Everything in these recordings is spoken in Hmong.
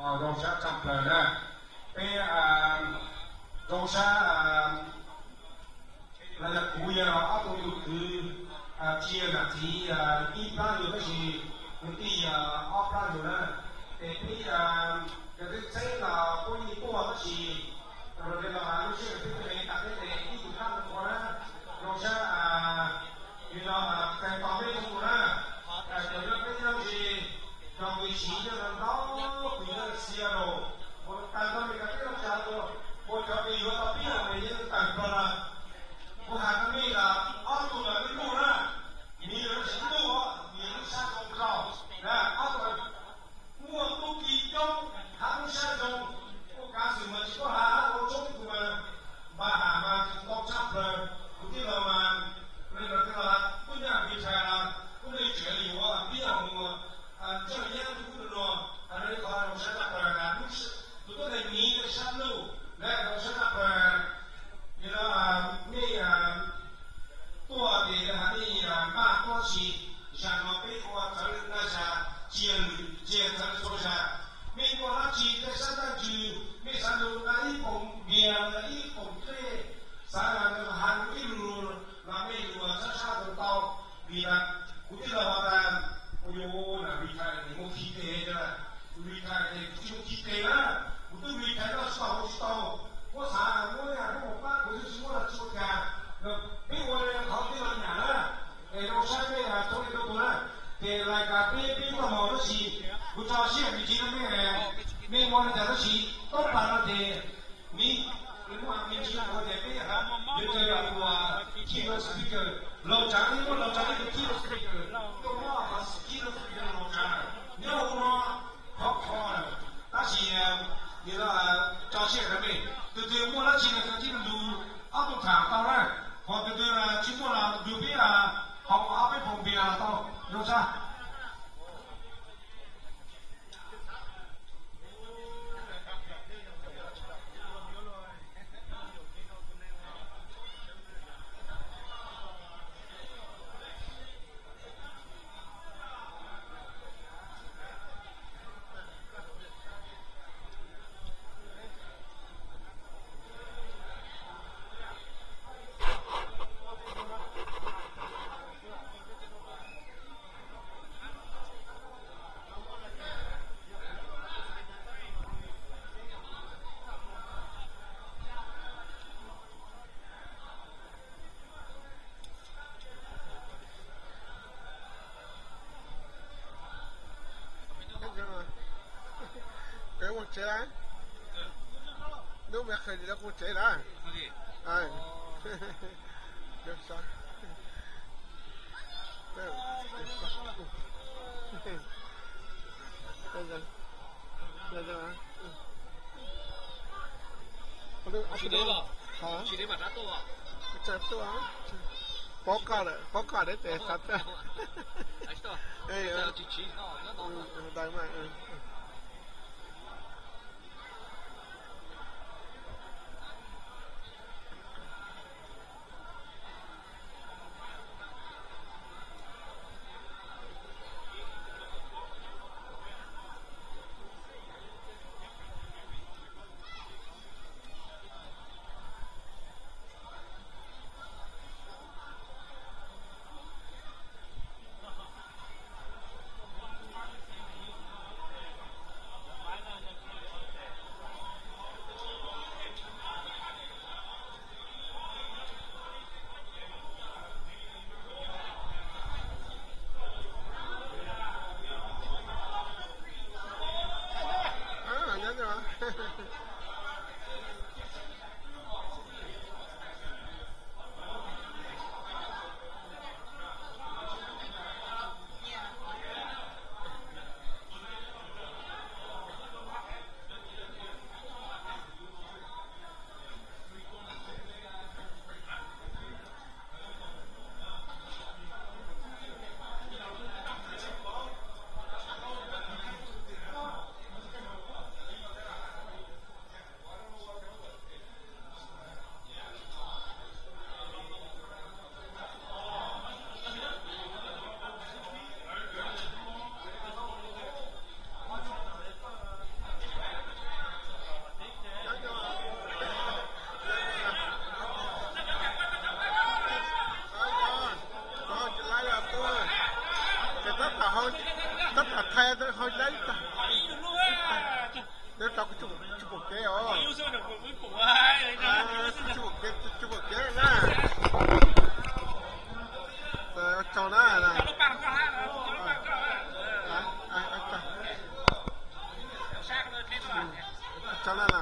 Zoo sab tshaj plaws na. Peb zoo sab, los yog kuv yog ob tug tus kwv, tsis yog nam txiv, ib plab yug tab sis kwv tij ob plab yug na. Ces peb yog tib txheeb los puab yeej tuaj tab sis raws li los lub sij hawm peb twb hais tas peb tes ib tug kab ntawd qhov na. Zoo sab li no kawg tos peb txhua tus na. Cov nyob peb nyob ze, cov kwv tij nyob ntau, kwv nyob Seattle, mus tawm rau Meskas teb los tsa, ua cov uas yuav tau pib os, nws yeej tawm plaws lawm. Kuv hais rau nej los ob tug los nej nug na, miv lawv tsis nug, miv lub sab zoo rau na, ob tug muaj tub ki coob, hab lub sab zoo, kuj kav xwm mas tsis paub hab ua tshoob tus mas, npaj ham mas tau tshaj plaws, kuv tij laug mas, kuv tij laug kuj nyaj retire los kuj nej tseem yuav pib mus ntseeg yeeb kuj nua, qhov zoo sab tshaj plaws, tus tuab neeg miv sab ntuj, zoo sab tshaj plaws. Yog no nej tuaj ces nej maj tuab si, zag no peb ua txawv lwm zag, cia txawv txhua zag. Mej muaj dab tsi tej sab dab ntsws, mej xav lug da ib poom npias los ib poom dlej, xav has lug ib lus lug los mej lug sab sab tau tau. Vim kuv tij laug has tas, kuv yuav ua retire, kuv muaj khib teg, retire ces kuv tsis muaj khib teg na, kuv twb retire tau tsis tau hauv tsis tau. Muab xav muab ib yam muab mus pab kuv twb tsis muab los tsis ua cas, peb ua li qhov tij laug nyam na. Es zoo sab mej txhua leej txhua tus na, ces lais kas peb peb toj hau tab sis kuv tso sij hawm me ntsis rau mej, mej ua li cas tab sis toob pas no ces miv, muaj me ntsis ua ces peb yuav caw ua keynote speaker laug tsav, peb muab laug tsav ib tug keynote speaker, tuaj muab keynote speaker laug tsav nyob hauv no khov kho lawm. Tab sis tso sij hawm rau mej, tus twg muaj dab tsi los tij laug lug ob tug tham tau na, hos tus twg tsis muaj los lug peb haus ob peb poom npias los tau, zoo sab. Koj mus tsev lawm? Hnub me qhwv li koj mus tsev lawm? Paub koj lawm, paub koj lawm tes xav txawj. Tab tom thaiv hau dab ib tag. Nyob rau kuv tsis pom kev os. Tsis pom kev, tsis pom kev na. Tsaug na. Tsaug na.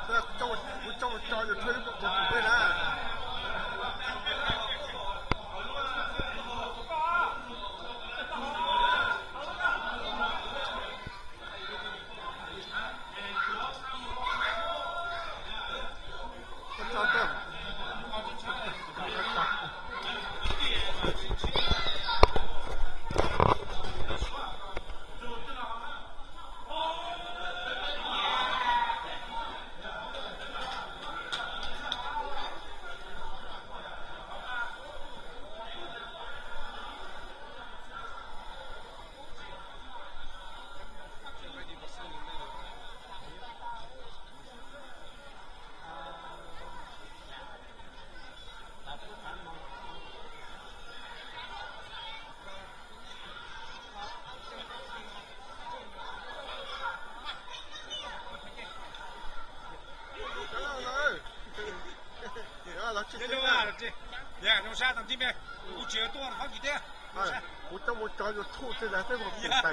Kuv coj tso YouTube peb na. Kuv coj mus tso YouTube tej lag tej